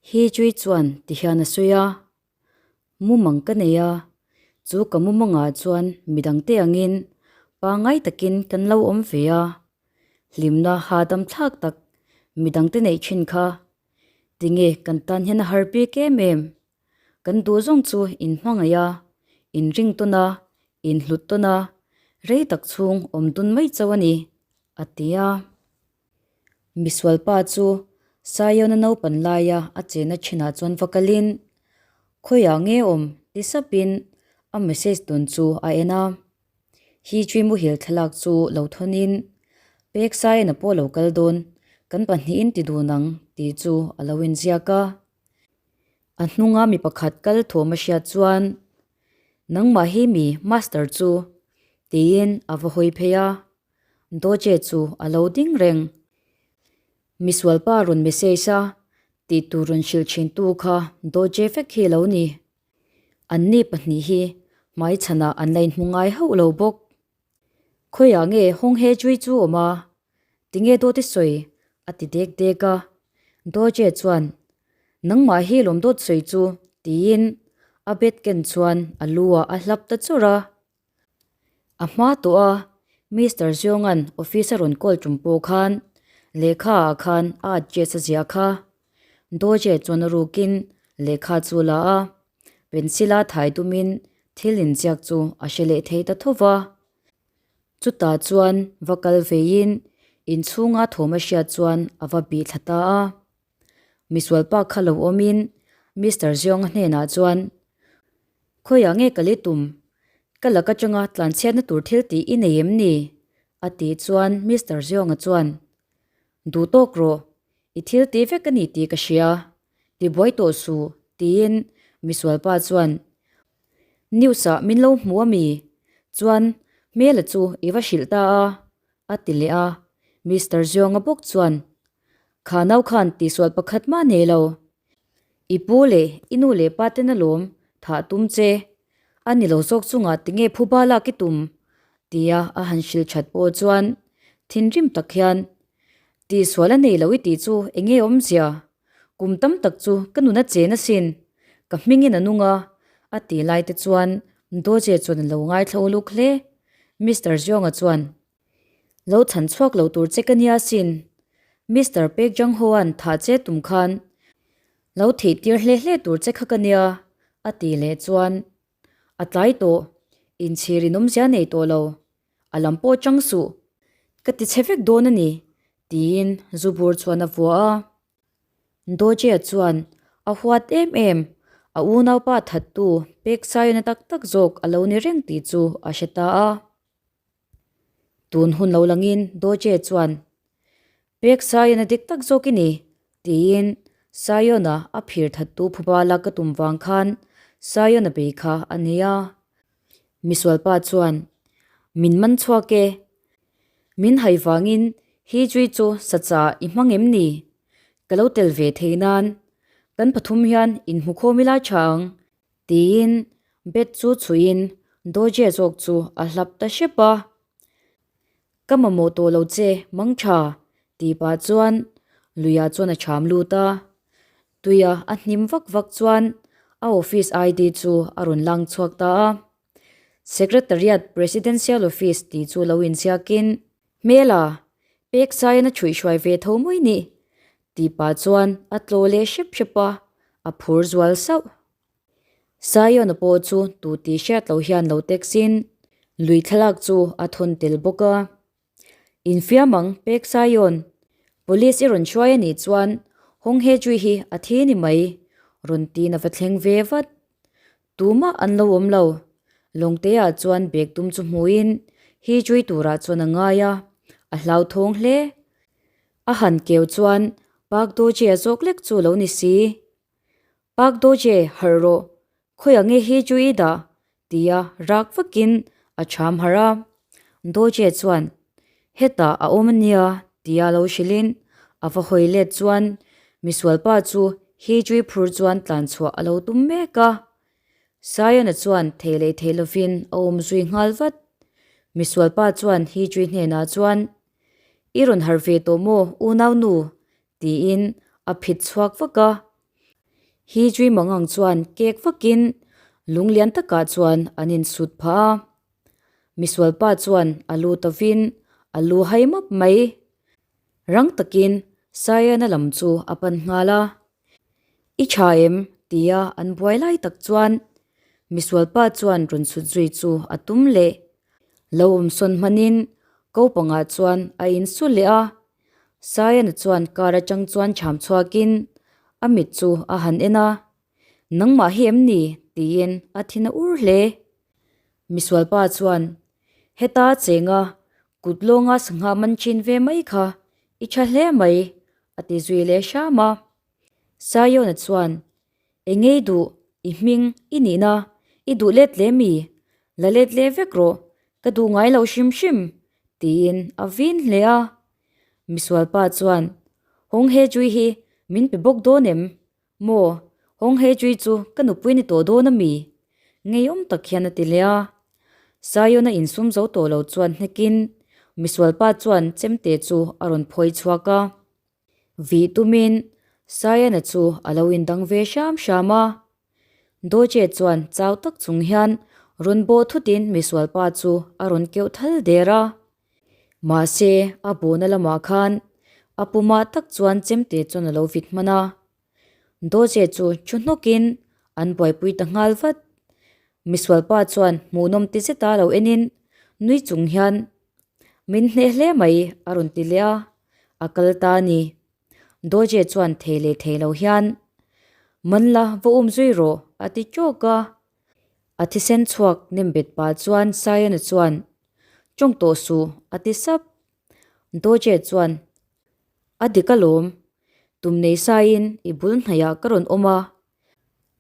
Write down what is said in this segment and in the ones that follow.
Hi Chui chuan tihian a sawi a, Mumang ka nei a, chu ka mumangah chuan midangte angin pangngai takin kan lo awm ve a, hlimna hahdam thlak tak midangte neih thin kha tinge kan tan hian a har bik em em? Kan duh zawng chu inhmangaih a, inring tawn a, inhlut tawn a, rei tak chhung awm dun mai chauh a ni, a ti a. Misualpa chu Saiona naupan laia a chena thinah chuan va kalin, Khawiah nge awm? ti sapin a message tawn chu a en a. Hi chui muhil thlalak chu lo thawnin, Pek Saiona pawh lo kal dawn, kan pahnihin ti dun ang tih chu a lo inziak a. A hnunga mi pakhat kal thawm a hriat chuan, Nangmah hi mi master chu? tiin a va hawi phei a. Doje chu a lo ding reng. Misualpa rawn message a, tih tur rawn hrilh thin tu kha Doje vek hi a lo ni. Anni pahnih hi hmaichhanah an la inhmu ngai hauh lo bawk. Khawiah nge Hong He Chui chu awm a? Tinge dawt i sawi? a ti dek dek a. Doje chuan, Nangmah hi lawm dawt sawi chu, tiin a bet ken chuan a lu ah a hlap ta churh a. A hma tawh a, Mister Ziawnga'n office a rawn call tum pawh khan lehkha ah khan a address a ziah kha. Doje chuan a rukin lehkha chu la a, pencil a thai tumin thil inziak chu a hre leh thei ta tho va. Chutah chuan va kal veiin inchhunga thawm a hriat chuan a va bih thla ta a. Misualpa kha lo awmin Mister Ziawnga hnenah chuan, Khawiah nge ka li tum? Ka lak atanga tlanchhiatna tur thil tih i nei em ni? a tih chuan Mister Ziawnga chuan, Duh tawk rawh, i thil tih vek a ni tih ka hria, tibuai tawh suh, tiin misualpa chuan, News ah min lo hmu a mi? Chuan hmela chu i va hrilh ta a, a ti leh a. Mister Ziawnga bawk chuan, Kha nau khan tihsual pakhat mah nei lo. I pu leh i nu leh pa ten alawm thah tum che. A ni lo zawk chungah tinge phuba lak i tum? tia a han hrilh that pawh chuan thinrim tak hian, Tihsual a nei lo i tih chu enge awmzia? Kum tam tak chu ka nun a chen asin, ka hmingin a nung a, a tih lai te chuan Doje chuan a lo ngaithla uluk hle. Mister Ziawnga chuan, Lo chhan chhuak lo tur che ka nia sin. Mister Pek Jang Ho-a'n thah che tum khan lo thih tir hle hle tur che kha ka nia, a tih leh chuan a tlai tawh, inchhir in awmzia nei tawh lo, a lam pawh chang suh, ka ti chhe vek dawn a ni, tiin zu bur chuan a vuah a. Doje chuan a huat em em, a unaupa thattu Pek Saiona tak tak zawk a lo ni reng tih chu a hre ta a. Tun hun lo langin Doje chuan, Pek Saiona dik tak zawk i ni, tiin Saiona a phir thattu phuba lak ka tum vang khan Saiona bei kha a ni a. Misualpa chuan, Min man chhuak e. Min hai vangin hi chui chu sacha i hmang em ni? Ka lo tel ve thei nan kan pathum hian inhmukhawm ila tha ang. Tiin bed chu chhuihin Doje zawk chu a hlap ta hrep a. Ka mamawh tawh lo che mang tha tih pah chuan luiah chuan a cham lut a. Tuia a hnim vak vak chuan a office ID chu a rawn lang chhuak ta a. Secretariat Presidential Office tih chu lo inziakin, Hmela, pek saiin a chhuihhruai ve tho mai ni tih pah chuan a tlaw leh hrep hrep a, a phur zual sauh. Saiona pawh chu tu tih hriat loh hian lo text in lui thlalak chu a thawn tel bawk a. Infiam ang, Pek Saion, Police i rawn hruai a nih chuan Hong He Chui hi a thi ni mai, rawn tiin a va thleng ve vat. Tumah an lo awm lo. Lawngteah chuan bag dum chu hmuin He Chui turah chuan a ngai a, a hlauthawng hle. A han keu chuan Park Do-je a zawk lek chu lo ni si. Park Doje harh rawh, khawiah nge hi chu i dah? tia rak vakin a chham harh a. Doje chuan, Hetah a awm ania tia lo hrilhin a va hawi let chuan misualpa chu hi chui phur chuan tlan chhuah a lo tum mek a. Sayana chuan thei leh thei lovin a awm zui nghal vat. Misualpa chuan hi chui hnenah chuan, I rawn harh ve tawh maw unau nu? tiin a phit chhuak vak a. Hi Jui Mangang chuan kek vakin lung lian takah chuan an insut phah a. Misual pa chuan a lu tovin a lu hai map mai. Rang takin Sayana lam chu a pan nghal a. I tha em? tia an buai lai tak chuan misual pa chuan rawn chhut zui chu a tum leh. Lo awm sawn hmanin ko pangah chuan a insu leh a. Sayana chuan car atang chuan cham chhuakin a mit chu a han en a. Nangmah hi em ni? tiin a thin a ur hle. Misual pa chuan, Heta chenga kut lawnga sangha man thin ve mai kha i tha hle mai, a ti zui leh hram a. Sayona chuan, Engei duh, i hming i nihna, i duh let leh mi? La let leh vek rawh, ka duh ngai lo hrim hrim, tiin a vin hle a. Misual pa chuan, Hawng he chui hi min pe bawk dawn em? Maw, Hong He Chui chu ka nupui ni tawh dawn a mi? Ngeiawm tak hian a ti leh a. Zion-a insum zo tawh lo chuan hnekin misualpa chuan chemte chu a rawn phawi chhuak a. Vih tumin Zion-a chu a lo indang ve hram hram a. Doje chuan chau tak chung hian rawn bawh thutin misualpa chu a rawn keuh thal der a. Mahse, a bawhna lamah khan a pumah tak chuan chemte chuan a lo vit hman a. Doje chu thu hnawkin an buaipui ta nghal vat. Misualpa chuan hmuhnawm ti zeta lo enin nui chung hian, Min hneh hle mai a rawn ti leh a, a kal ta a ni. Doje chuan thei leh thei lo hian, Man la, va um zui rawh a ti tawk a. A thisen chhuak nem bet pah chuan Sayana chuan, Tawng tawh suh, a ti sap. Doje chuan, A dik alawm, tum nei saiin i bul hnaihah ka rawn awm a.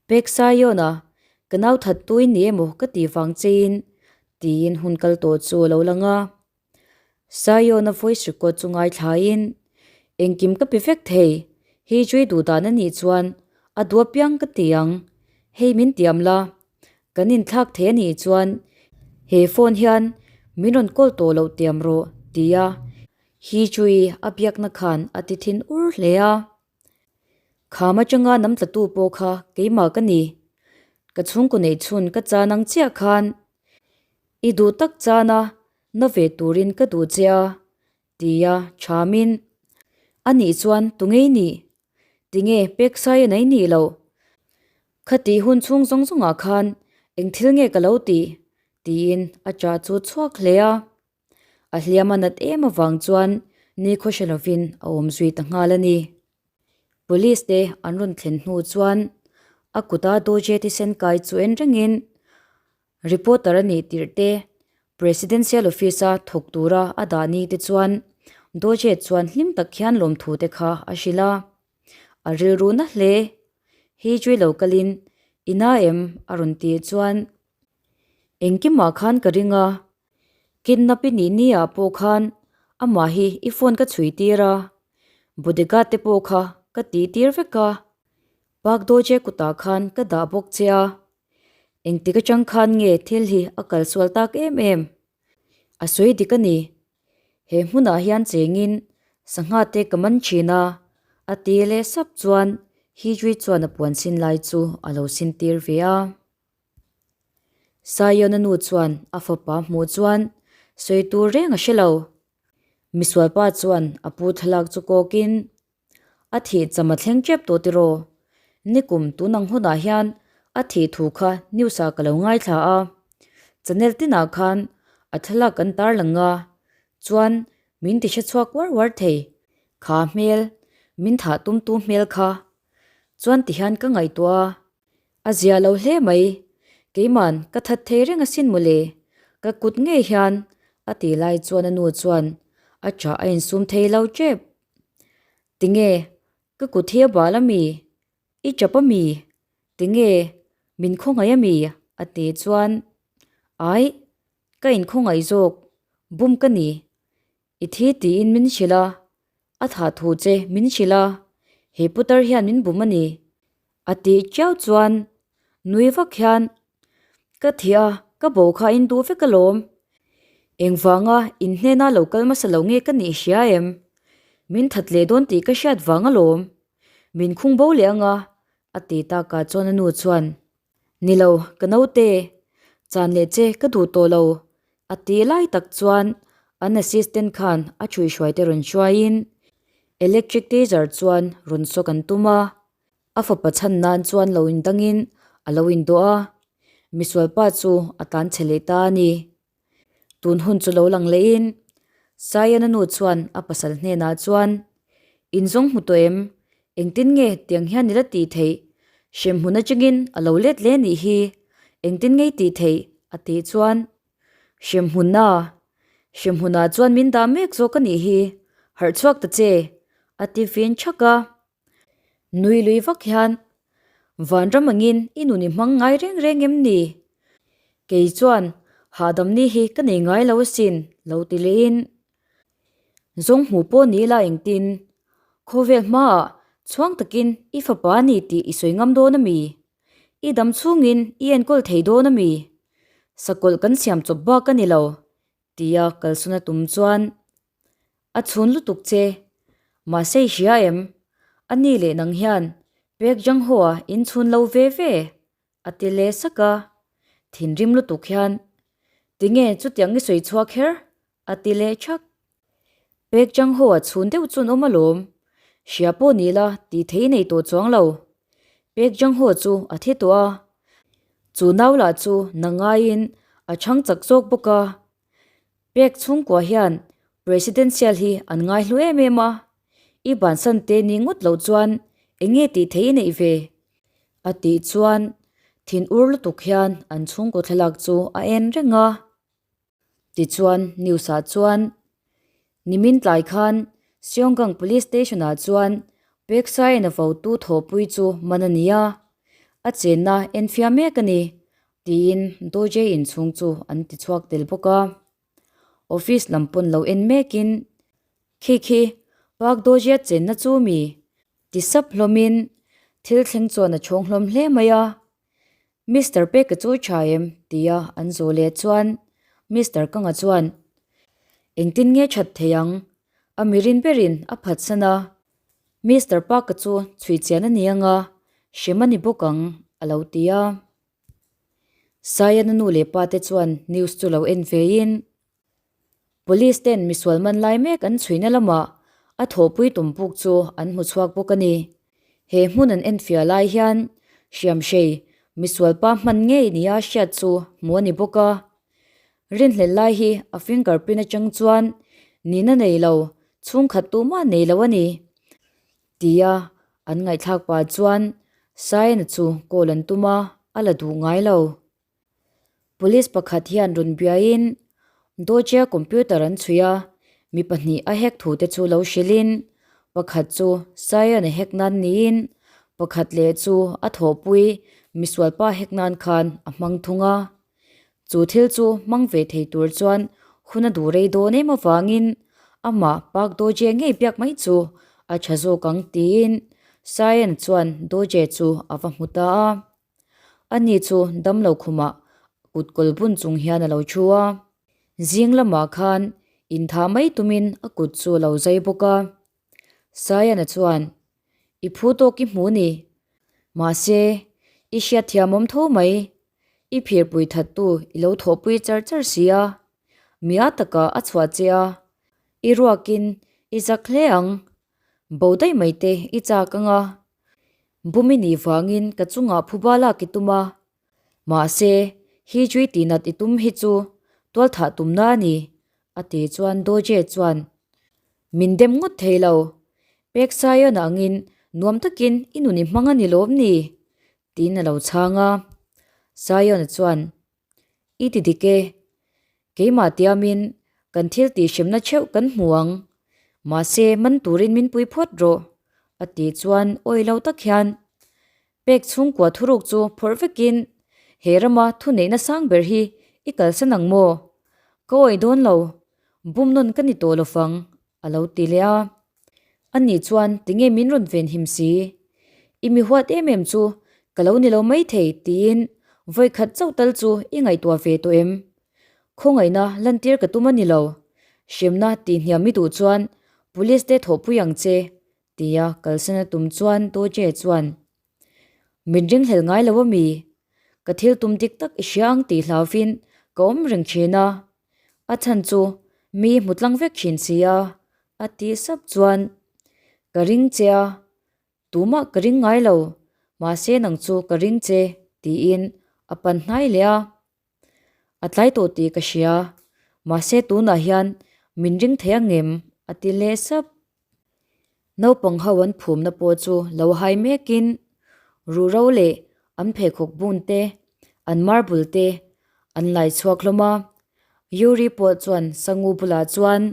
Pek Sayona, ka nau that tui ni emaw ka tih vang chein, tiin hun kal tawh chu a lo lang a. Sayona voice record chu ngaithlain, Engkim ka pe vek thei, hei chu i duh dan a nih chuan a duh apiang ka ti ang, hei min tiam la, kan inthlak thei a nih chuan he phone hian min rawn call tawh loh tiam rawh tia hi chu i a biakna khan a ti thin ur hle a. Kham atanga nam tlatu pawh kha keimah ka ni, ka chhungkaw neih chhun ka chan ang chiah khan i duh tak chana na ve turin ka duh che a tia thamin a nih chuan tu ngei nih? Tinge pek sai a nei nih loh? Khati hun chhung zawng zawngah khan eng thil nge ka lo tih? tiin a chah chu chhuak hle a. A hliam a nat em avang chuan nikhaw hre lovin a awm zui ta nghal a ni. Police te an rawn thlen hnu chuan a kuta Doje thisen kai chu en rengin Reporter a nih tirh te, Presidential Office a thawk tura a dah ni te chuan Doje chuan hlim tak hian lawmthu te kha a hrilh a. A rilru na hle. Hi chui lo kalin i na em? a rawn tih chuan Engkimah khan ka ring a, kidnap i nih ni ah pawh khan amah hi i phone ka chhui tir a, bodyguard te pawh kha ka tih tir vek a, Park Doje kutah khan ka dah bawk che a, engtik atang khan nge thil hi a kal sual tak em em? A sawi dik a ni, he hmunah hian chengin sangha te ka man thin a, a ti leh sap chuan Hijri chuan a puan sin lai chu a lo sin tir ve a. Sayona nu chuan a fapa hmuh chuan sawi tur reng a hre lo. Misualpa chuan a pu thlalak chu kawkin, A thih cham a thleng tep tawh tiraw? Nikum tun ang hunah hian a thih thu kha news ah ka lo ngaithla a. Channel tinah khan a thlalak an tarlang a, chuan min ti hre chhuak uar uar thei. Kha hmel, min thah tumtu hmel kha. Chuan tihian ka ngaihtuah a. A zia lo hle mai, keiman ka that thei reng asin mawle, ka kut ngei hian a ti lai chuan a nu chuan a chah a insum thei lo tep. Tinge ka kut hi a bal a mi? I chap a mi? Tinge min khawngaih a mi? a ti chuan Aih, ka inkhawngaih zawk, bum ka ni. I thi tiin min hrilh a, a thah thu che min hrilh a, he putar hian min bum a ni. A tih chiau chuan nui vak hian ka thih a, ka bo kha in duh vek alawm. Engvanga in hnena lo kal hmasa lo nge ka nih hria em? Min that leh dawn tih ka hriat vang alawm. Min khung bo leh anga. A ti takah chuan a nu chuan, Ni lo, ka naute, chan leh che ka duh tawh lo, a ti lai tak chuan an assistant khan a ṭhuihhruai te rawn hruaiin electric taser chuan rawn sawk an tum a, a fapa chhan nan chuan lo indangin a lo indawh a, misualpa chu a tlan chhe leh ta a ni. Tun hun chu lo lang lehin Saiana nu chuan a pasal hnenah chuan, In zawng hmu tawh em? Engtin nge tiang hian i la tih theih? Hremhmun atangin a lo let hle nih hi, engtin nge i tih theih? a tih chuan, Hremhmuna, hremhmunah chuan min dah mek zawk a nih hi, harh chhuak ta che, a ti fin thak a. Nui lui vak hian, Vanram angin i nun i hmang ngai reng reng em ni? Kei chuan hahdam ni hi ka nei ngai lo asin, lo ti lehin. Zawng hmuh pawh ni ila engtin? Khawvel hmaah chhuang takin i fapa a ni tih i sawi ngam dawn a mi? I dam chhungin i enkawl thei dawn a mi? Sakawlh kan siam chawp bak a ni lo, tia kalsawn a tum chuan a chhun lutuk che. Mahse i hria em? A ni leh nang hian Pek Jangho-a in chhun lo ve ve, a ti leh sak a. Thinrim lutuk hian, Tinge chutiang i sawi chhuak kher? a ti leh thak. Pek Jangho-a chhun deuh chu an awm alawm. Hria pawh ni la tih thei nei tawh chuang lo. Pek Jangho chu a thi tawh a. Chu nau lah chu na ngaiin a chhang chak zawk bawk a. Pek chhungkua hian Presidential hi an ngai hlu em em a, i bansan te ni ngawt loh chuan eng nge tih thei i neih ve? A tih chuan thin ur lutuk hian an chhungkaw thlalak chu a en reng a. Tichuan news ah chuan nimin tlai khan Seonggang Police Station ah chuan Peksaiin a votu thawhpui chu man a ni a, a chenna enfiah mek a ni tiin Doje inchhung chu an ti chhuak tel bawk a. Office lam pawn lo en mekin, Khi khi, Park Doje chenna chu mi? ti sap hlawmin thil thleng chuan a chhawng hlawm hle mai a. Mister Peka chu tha em? tia an zawh leh chuan Mister Kanga chuan, Engtin nge that thei ang? A mirin berin a phatsan a. Mister Park-a chu chhui chian a ni ang a, hrem a ni bawk ang, a lo ti a. Saiana nu leh pa te chuan news chu lo en vein, Police ten misual man lai mek an chhuina lamah a thawhpui tum puk chu an hmu chhuak bawk a ni. He hmun an enfiah lai hian hriamhrei misual pa hman ngei nia hriat chu hmu a ni bawk a. Rinhlelh lai hi a finger print atang chuan nihna nei lo, chhungkhat tumah nei lo a ni. Tia an ngaihthlak pah chuan Saena chu call an tum a, a la duh ngai lo. Police pakhat hian rawn biaiin Dochia computer an chhui a, mi pahnih a hack thu te chu lo hrilhin pakhat chu Sion a hack nan niin pakhat leh chu a thawhpui misualpa hack nan khan a hmang thung a. Chu thil chu hmang ve thei tur chuan hun a duh rei dawn em avangin amah Park Doje ngei biak mai chu a tha zawk ang tiin Sion chuan Doje chu a va hmu ta a. Ani chu damlo khumah kut kawl bun chung hian a lo thu a, zing lamah khan inthah mai tumin a kut chu a lo zai bawk a. Sayana chuan, I phu tawk i hmu ni, mahse i hriatthiam awm tho mai, i phirpui thattu i lo thawhpui char char si a, mia takah a chhuah che a, i ruakin i zak hle ang, bo daih mai te i chak ang a. Bumi nih vangin ka chungah phuba lak i tum a, mahse hi chui tihnat i tum hi chu tualthah tumna a ni, a ti chuan Doje chuan min dem ngawt thei lo. Pek Sion angin nuam takin i nun i hmang a ni lawm ni? tiin a lo chhang a. Sion chuan I ti dik e, keimah tiamin kan thil tihhremna theuh kan hmu ang, mahse man turin min pui phawt rawh, a tih chuan awi lo tak hian pek chhungkua thuruk chu phawrh vekin he rama thuneihna sang ber hi i kalsan ang maw? Ka awi dawn lo, bum nawn ka ni tawh lo fang, a lo ti leh a. Ani chuan tinge min rawn ven him si? I mi huat em em chu ka lo ni lo maithei tiin vawikhat chauh tal chu i ngaihtuah ve tawh em? Khawngaihna lantir ka tum a ni lo. Hremna tih hniam i duh chuan police te thawhpui ang che tia kalsan a tum chuan Doje chuan. Min ringhlel ngai lo ami? Ka thil tum dik tak i hria ang tih hlauvin ka awm reng thin a, a chhan chu mi hmu tlang vek thin si a, a tih sap chuan ka ring che a, tumah ka ring ngai lo, mahse nang chu ka ring che tiin a pan hnai leh a. A tlai tawh tih ka hria, mahse tunah hian min ring thei ang em? a ti leh sap. Naupang ho an phumna pawh chu lo hai mekin ruhro leh an pheikhawk bun te, an marble te an lai chhuak hlawm a. Yuri pawh chuan Sangu bulah chuan,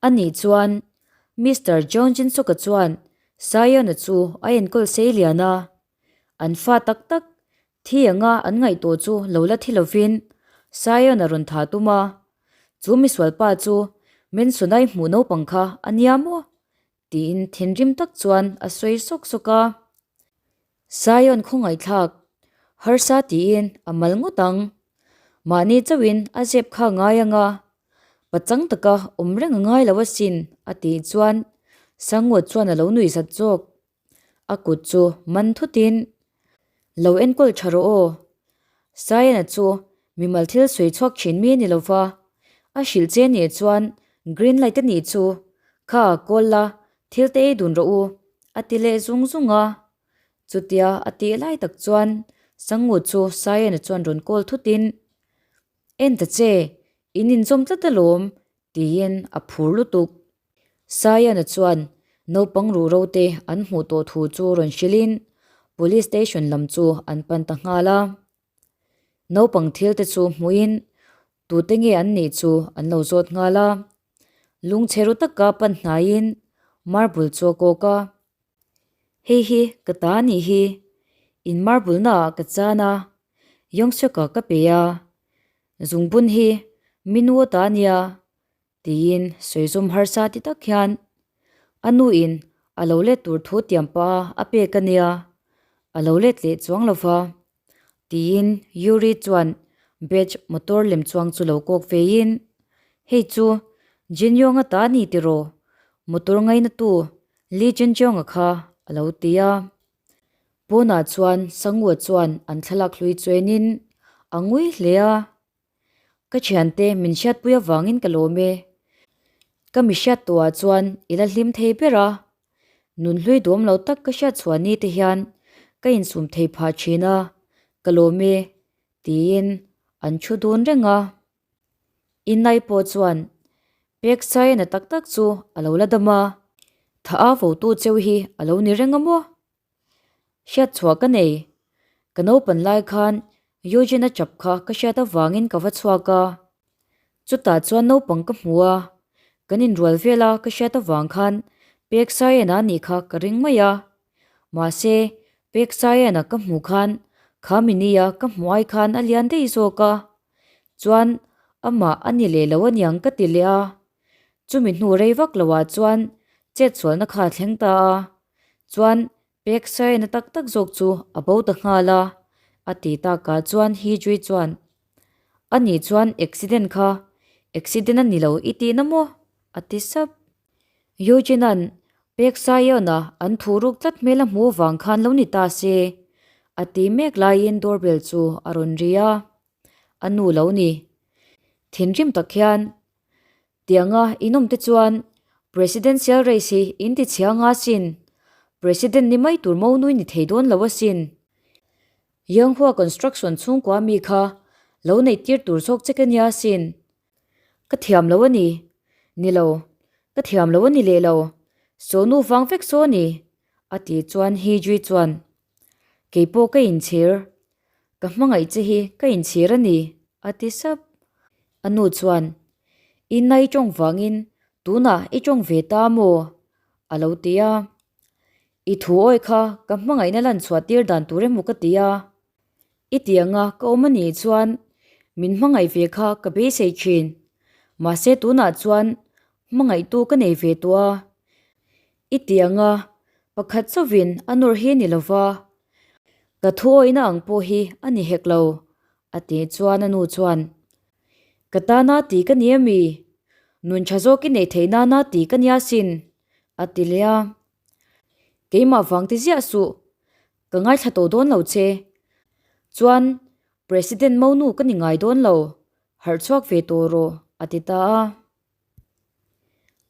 Ani chuan Mister John Jinsuka chuan Sayona chu a enkawl sei lian a, an fa tak tak Thi anga an ngaihtuah chu lo la thi lovin Zion a rawn tha tum a, chu misualpa chu Mensunai hmuh naupang kha a nia maw? tiin thinrim tak chuan a sawi sawk sawk a. Zion khawngaihthlak harsa tiin a mal ngawt ang. Mahni chauhin a zep kha ngai anga pachang taka awm reng a ngai lo asin a tih chuan Sangwat chuan a lo nuih zat zawk. A kut chu man thutin, Lo enkawl tha rawh aw. Sayana chu mimal thil sawi chhuak thin mi a ni lova, a hrilh che nih chuan green light a nih chu, kha call la thil te ei dun rawh u, a ti leh zung zung a. Chutia a tih lai tak chuan Sangu chu Sayana chuan rawn call thutin, En ta che, in inzawm tlat alawm, tiin a phur lutuk. Sayana chuan naupang ruhro te an hmuh tawh thu chu rawn hrilhin Police Station lam chu an pan ta nghal a. Naupang thil te chu hmuhin tute nge an nih chu an lo zawt nghal a. Lungchhe ru taka pan hnaiin marble chu a kawk a. Hei hi ka ta a nih hi, in marble naah ka chan a, Yongseok-a ka pe a, zungbun hi Minwoo ta a nia. Tiin sawi zawm harsa ti tak hian a nuin a lo let tur thu tiam pah a a pek a nia, a lo let leh chuang lo va. Tiin Yuri chuan Batch motor lem chuang chu lo kawk veiin, Hei chu Jin Yong-a ta a ni tiraw? Motor ngainatu Lee Jin Jeong-a kha a lo ti a. Pawnah chuan Sangwoo chuan an thlalak hlui chuainin a ngui hle a. Ka thiante min hriatpui avangin ka lawm e. Ka mi hriat tawhah chuan i la hlim thei ber a. Nun hlui duam lo tak ka hriat chhuah ni te hian ka insum thei phah thin a, ka lawm e, tiin an thu dun reng a. Innai pawh chuan pek saina tak tak chu a lo la dam a, tha a votu cheu hi a lo ni reng a maw? Hriat chhuah ka nei. Ka naupan lai khan Eugene-a chap kha ka hriat avangin ka va chhuak a. Chutah chuan naupang ka hmu a, kan inrual vel a ka hriat avang khan Pek Saiena a nih kha ka ring mai a. Mahse, Pek Saiena ka hmuh khan kha mini-a ka hmuh ai khan a lian daih zawk a. Chuan amah a ni leh lo aniang ka ti leh a. Chumi hnu rei vak loah chuan chetsualna kha a thleng ta a. Chuan pek saina tak tak zawk chu a bo ta nghal a, a ti takah chuan Hijri chuan, A nih chuan accident kha accident a ni lo i tihna maw? a ti sap. Eugene-a'n pek Saiona an thu ruk tlat hmel a hmuh vang khan lo ni ta se, a ti mek laiin doorbell chu a rawn ri a, a nu lo ni. Thinrim tak hian Tianga inawm te chuan Presidential race hi in ti chhia nga sin. President ni mai tur mo nui ni thei dawn lo asin. Yanghua Construction chhungkua mi kha lo neih tir tur zawk che ka nia sin. Ka thiam lo a ni. Ni lo. Ka thiam lo a ni leh lo. Sawnu vang vek saw a ni. A tih chuan Hijri chuan, Keipawh ka inchhir. Ka hmangaih che hi ka inchhir a ni, a ti sap. A nu chuan, I nai tawng vangin tunah i tawng ve ta maw? a lo ti a. I thu awi kha ka hmangaihna lan chhuah tir dan tur emaw ka ti a. I ti anga ka awm a nih chuan min hmangaih ve kha ka beisei thin. Mahse tunah chuan hmangaihtu ka nei ve tawh a. I ti anga pakhat chauhin a nawr hi a ni lova, ka thuawihna ang pawh hi a ni hek lo, a tih chuan a nu chuan, Ka tana ti ka ni ami? Nun tha zawk i neih theih nana ti ka nia sin, a ti leh a. Keimah vang ti ziah suh. Ka ngaithla tawh dawn lo che. Chuan, President monu ka ni ngai dawn lo, harh chhuak ve tawh rawh, a ti ta a.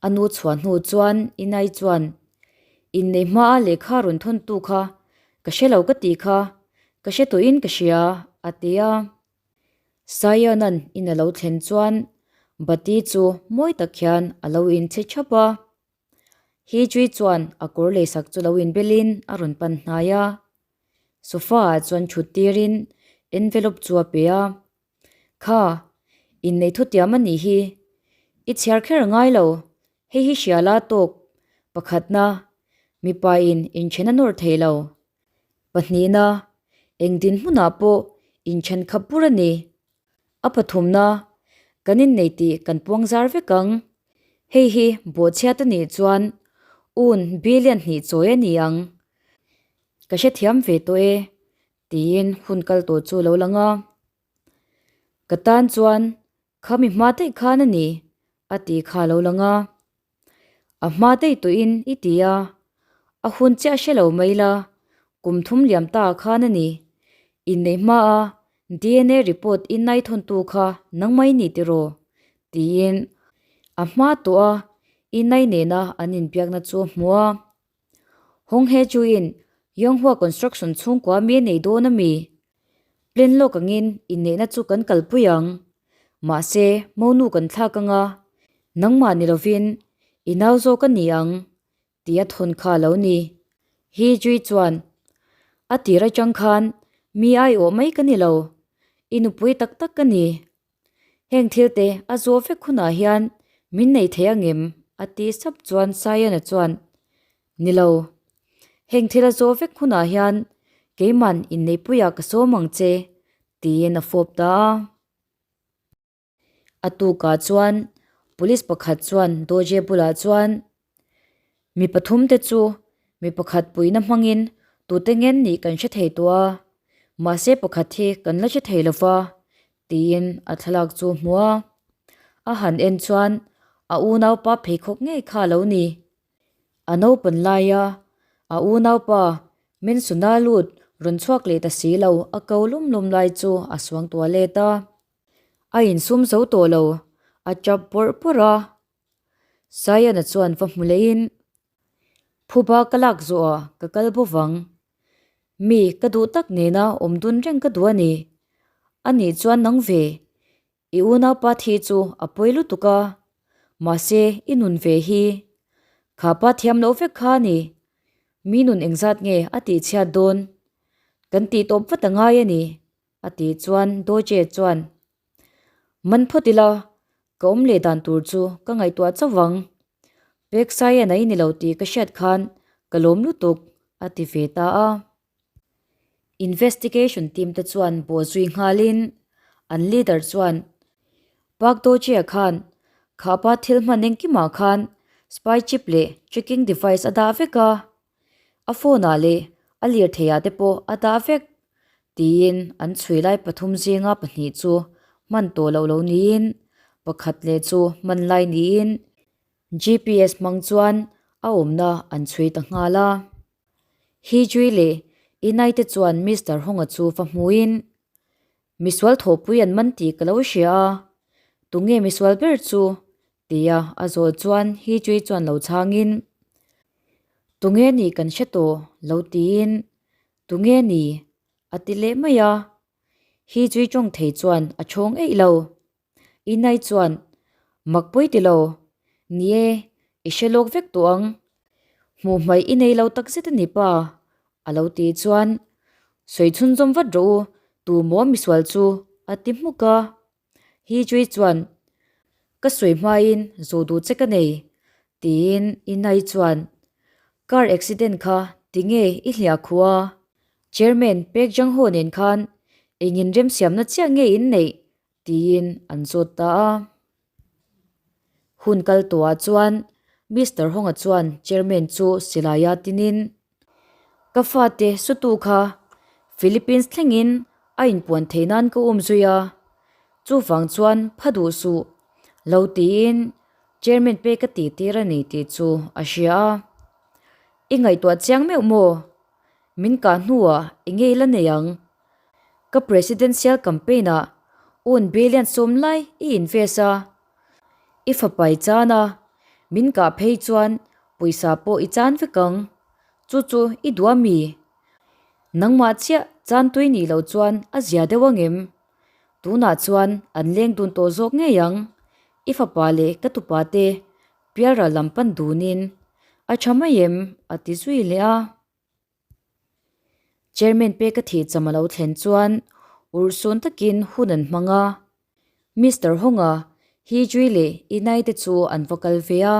A nu chhuah hnu chuan Inai chuan, Innei hmaa lehkha rawn thawntu kha ka hre lo ka tih kha, ka hre tawhin ka hria, a ti a. Saiona'n in a lo thlen chuan Bati chu mawi tak hian a lo inchhe thap a. Hijri chuan a kawr leisak chu lo inbelin a rawn pan hnai a. Sofa ah chuan thut tirin envelope chu a pe a. Kha, inneih thutiam a nih hi. I chhiar kher a ngai lo. Hei hi hria la tawk. Pakhatna, mipa in inthen a nawr thei lo. Pahnihna, eng dinhmunah pawh inthen khap bur a ni. A pathumna, kan innei tih kan puang zar vek ang. Hei hi bawhchhiat a nih chuan un billion hnih chawi a ni ang. Ka hrethiam ve tawh e, tiin hun kal tawh chu lo lang a. Ka tan chuan kha mi hma daih khan a ni, a tih kha lo lang a. A hma daih tawhin i ti a, a hun chiah hre lo mai la, kum thum liam ta khan a ni. Inneih hmaa DNA report innai thawntu kha nangmah i ni tiraw? tiin a hma tawh a innai nena an inbiakna chu a hmu a. Hong He Chu-in Yonghua Construction chhungkua mi a nei dawn a mi? Plan lawk angin inneihna chu kan kalpui ang. Mahse, monu kan thlak anga, nangmah ni lovin i nau zawk a ni ang, tih a thawn kha a lo ni. He Jui chuan, A tir atang khan mi aiawh mai ka ni lo, i nupui tak tak ka ni. Heng thil te a zawh vek hunah hian min nei thei angem? a ti sap chuan Sayana chuan, Ni lo. Heng thil a zawh vek hunah hian keiman inneihpuiah ka sawm ang che, tiin a fawp ta a. A tukah chuan police pakhat chuan Doje bulah chuan, Mi pathum te chu mi pakhat puihna hmangin tute ngen nih kan hre thei tawh a, mahse pakhat hi kan la hre thei lo va, tiin a thlalak chu a hmu a. A han en chuan a unaupa pheikhawk ngei kha a lo ni. A naupan laia a unaupa Mensuna lut rawn chhuak leh ta si lo a ko lum lum lai chu a suang tuah let a. A insum zo tawh lo, a tap bawrh bawrh a. Sayana chuan va hmu lehin, Phuba ka lak zawhah ka kal bo vang. Mi ka duh tak nena awm dun reng ka duh a ni. Anih chuan nang ve, i unaupa thi chu a pawi lutuk a, mahse i nun ve hi. Kha pa thiam loh vek kha a ni. Mi nun engzat nge a tihchhiat dawn? Kan tih tawp vat a ngai a ni, a tih chuan Doje chuan, Man phawt ila, ka awm leh dan tur chu ka ngaihtuah chauh vang. Pek Saian a i ni lo tih ka hriat khan ka lawm lutuk, a ti ve ta a. Investigation team te chuan bawh zui nghalin an leader chuan Park Do-jae khan khapa thil hman engkimah khan spy chip leh tracking device a dah vek a, a phone ah leh a lirthei ah te pawh a dah vek tiin an chhui lai pathum zinga pahnih chu hman tawh loh lo niin pakhat leh chu hman lai niin G_p_s hmang chuan a awmna an chhui ta nghal a. Hijui leh Inai te chuan Mister Honga chu va hmuin misual thawhpui an man tih ka lo hria a, tunge misual ber chu Tia a zawh chuan Hijui chuan lo chhangin, Tunge ni kan hre tawh lo tiin, Tunge ni? a ti leh mai a. Hijui tawng thei chuan a chhawng eih lo. Inai chuan, Mak pawi ti lo. Ni e, i hre lawk vek tawh ang. Hmuh hmaih i nei lo takzet a ni pa, a lo ti chuan, Sawi chhunzawm vat rawh u, tu maw misual chu? a ti hmuk a. Hijui chuan, Ka sawi hmain zawh duh che ka nei, tiin Inai chuan, Car accident kha tinge i hliah khuh a? Chairman Pek Jang Ho nen khan engin remsiamna chiah nge in neih? tiin an zawt ta a. Hun kal tawhah chuan Mister Honga chuan Chairman chu silaia tinin, Ka fate sutu kha Philippines thlengin a inpuan theih nan ka um zui a, chuvang chuan pha duh suh lo tiin Chairman pe ka tih tir a ni tih chu a hria a. I ngaihtuah chiang meuh maw? Min kah hnuah enge i la nei ang? Ka presidential campaign ah un billion sawm lai i invest a. I fapa i chan a, min kah phei chuan pawisa pawh i chan vek ang. Chu chu i duh a mi? Nangmah chiah chan tui nih loh chuan a zia deuh angem? Tunah chuan an leng dun tawh zawk ngei ang. I fapa leh ka tupa te pialral lam pan dunin a tha mai em? a ti zui leh a. Chairman peka thih cham a lo thlen chuan urhsun takin hun an hmang a. Mister Honga, Hijui leh Inai te chu an va kal ve a.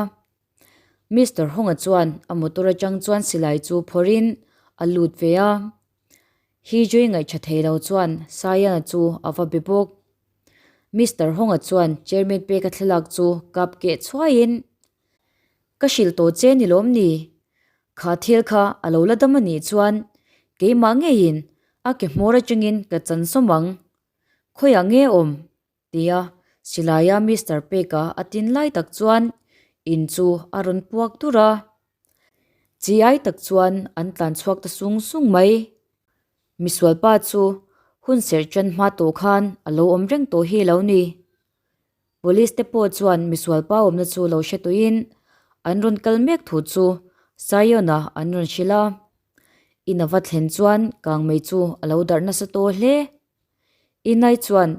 Mister Honga chuan a motor atang chuan silai chu phawrhin a lut ve a. Hijui ngaihṭha thei lo chuan Sayana chu a va be bawk. Mister Honga chuan Chairman peka thlalak chu kap keh chhuaiin, Ka hrilh tawh che ni lawm ni? Kha thil kha a lo la dam a nih chuan keimah ngeiin a ke hmawr atangin ka chan sawm ang. Khawiah nge awm? Tia silaia Mister Peka a tin lai tak chuan in chu a rawn puak dur a. Chi ai tak chuan an tlan chhuak ta sung sung mai. Misualpa chu hun serh ṭan hma tawh khan a lo awm reng tawh hi lo ni. Police te pawh chuan misual pa awmna chu lo hre tuiin an rawn kal mek thu chu Zion-a an rawn hrilh a. In a va thlen chuan kangmei chu a lo darh nasa tawh hle. Inai chuan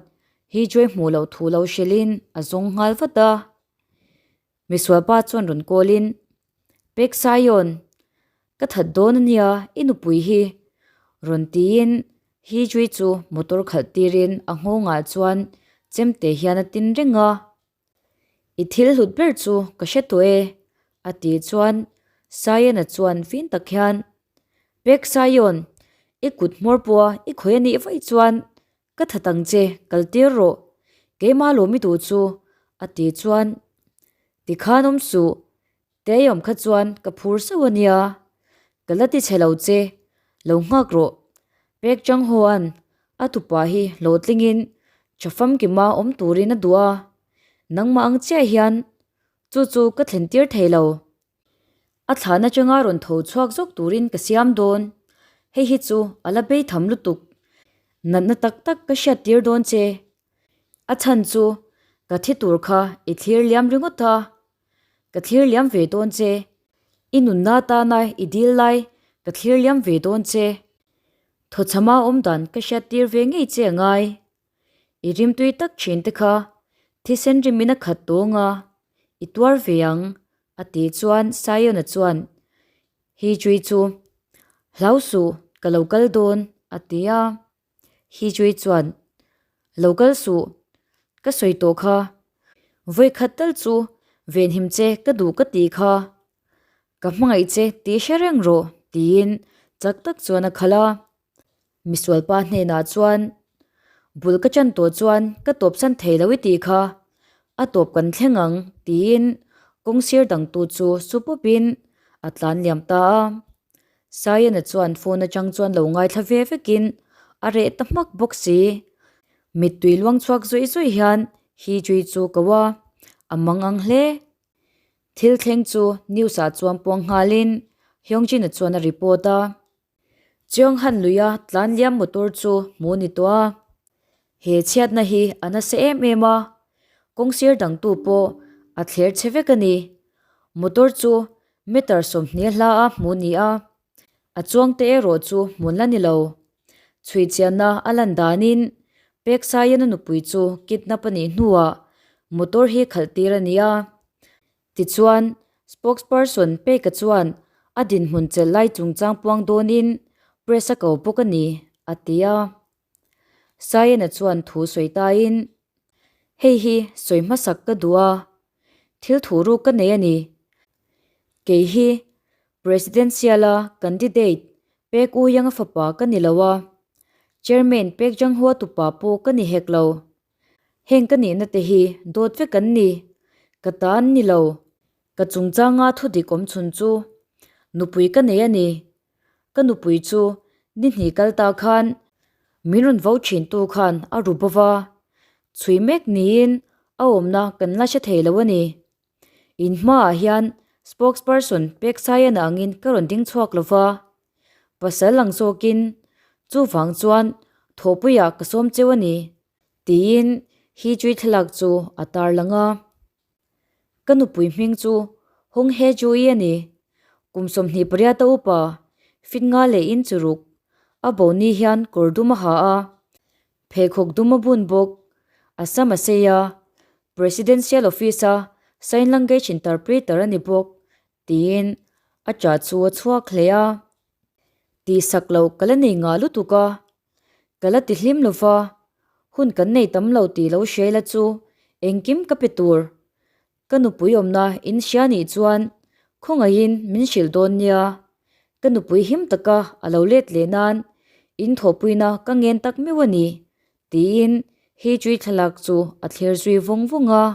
Hijue hmuh loh thu lo hrilhin a zawng nghal vat a. Misual pa chuan rawn call-in, Pek Zion, ka that dawn a nia i nupui hi, rawn tiin Hijue chu motor khalh tirin a nghawngah chuan chemte hian a tin reng a. I thil hlut ber chu ka hre tawh e, a tih chuan Zion-a chuan fim tak hian, Pek Zion, i kut hmawr pawha i khawih a nih vaih chuan Ka that ang che, kal tir rawh. Keimah lawm i duh chu, a ti chuan, Tikhan awm suh, Tei awm kha chuan ka phur sauh a nia. Ka la ti chhe lo che, lo nghak rawh. Pek Chang Ho-a'n a tupa hi hlawhtlingin tha famkima awm turin a duh a, nangmah ang chiah hian chu chu ka thlen tir thei lo. A thlan atanga rawn tho chhuak zawk turin ka siam dawn. Hei hi chu a la bei tham lutuk. Natna tak tak ka hriat tir dawn che. A chhan chu ka thi tur kha i thlir liam ringawt a. Ka thlir liam ve dawn che. I nunna tana i dil lai ka thlir liam ve dawn che. Thawchhama awmdan ka hriat tir ve ngei che a ngai. I rimtui tak thin te kha thisen rimin a khat tawng a, i tuar ve ang, a tih chuan Zion-a chuan, Hijui chu hlau suh, ka lo kal dawn, a ti a. Hijui chuan, Lo kal suh, ka sawi tawh kha, vawikhat tal chu venhim che ka duh ka tih kha, ka hmangaih che tih hre reng rawh, tiin chak tak chuan a khalh a. Misualpa hnenah chuan, Bul ka chan tawh chuan ka tawpsan thei lo i tih kha, a tawp kan thleng ang, tiin kawng sir dangtu chu su pawpin a tlan liam ta a. Sayana chuan phone atang chuan lo ngaithla ve vekin a reh ta hmak bawk si. Mittui luang chhuak zawih zawih hian Hijui chu ko a, a mang ang hle. Thil thleng chu news ah chuan puang nghalin Hyungjin-a chuan a report a. Chiang han luia tlan liam motor chu hmu ni tawh a, he chhiatna hi a nasa em em a, kawng sir dangtu pawh a thler chhe vek a ni. Motor chu meter 20 hla a hmu ni a, a chuangte erawh chu hmun la ni lo. Chhuihchianna a lan danin Pek Saiana nupui chu kidnap a nih hnuah motor hi khalh tir a ni a. Tichuan, spokesperson Peka chuan a dinhmun chelh lai chungchang puang dawnin press a ko bawk a ni, a ti a. Sayana chuan thu sawi tain, Hei hi sawi hmasak ka duh a, thil thu ruk ka nei a ni. Kei hi Presidential-a candidate Pek U Yang-a fapa ka ni lo a, Chairman Pek Jang-hua tupa pawh ka ni hek lo. Heng ka nihna te hi dawt vek an ni. Ka ta an ni lo. Ka chungchanga thu dik awm chhun chu nupui ka nei a ni. Ka nupui chu ni hnih kal ta khan min rawn vo thin tu khan a ru bo va, chhui mek niin a awmna kan la hre thei lo a ni. In hmaah hian spokesperson Pek Sayana angin ka rawn ding chhuak lo va. Pasal ang zawkin, Chuvang chuan thawhpuiah ka sawm cheu a ni, tiin Hee-Chui thlalak chu a tarlang a. Ka nupui hming chu Hong Hee-Chui a ni. Kum 28 a upa, fit nga leh in chu ruk. A bo ni hian kawr dum a ha a, pheikhawk dum a bun bawk. A sam a sei a, Presidential Office-a Sign Language Interpreter a ni bawk, tiin a ṭah chu a chhuak hle a. Tihsak loh ka la nei ngah lutuk a, ka la ti hlim lo va, hun kan nei tam lo tih lo hria ila chu engkim ka pe tur. Ka nupui awmna in hria nih chuan khawngaihin min hrilh dawn nia, ka nupui him taka a lo let leh nan in thawhpuina ka ngen tak meuh a ni, tiin Hichui thlalak chu a thlir zui vawng vawng a.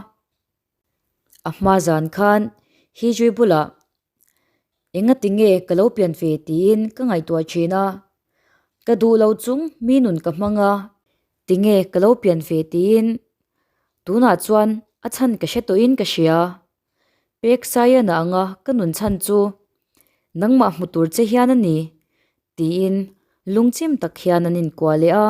A hma zan khan Hijui bulah Enga tinge ka lo pian ve tiin ka ngaihtuah thin a, ka duh lo chung mi nun ka hmang a, tinge ka lo pian ve tiin tunah chuan a chhan ka hre tawhin ka hria. Pek Saiana anga ka nun chhan chu nangmah hmu tur che hian a ni tiin lungchim tak hian an inkuah leh a.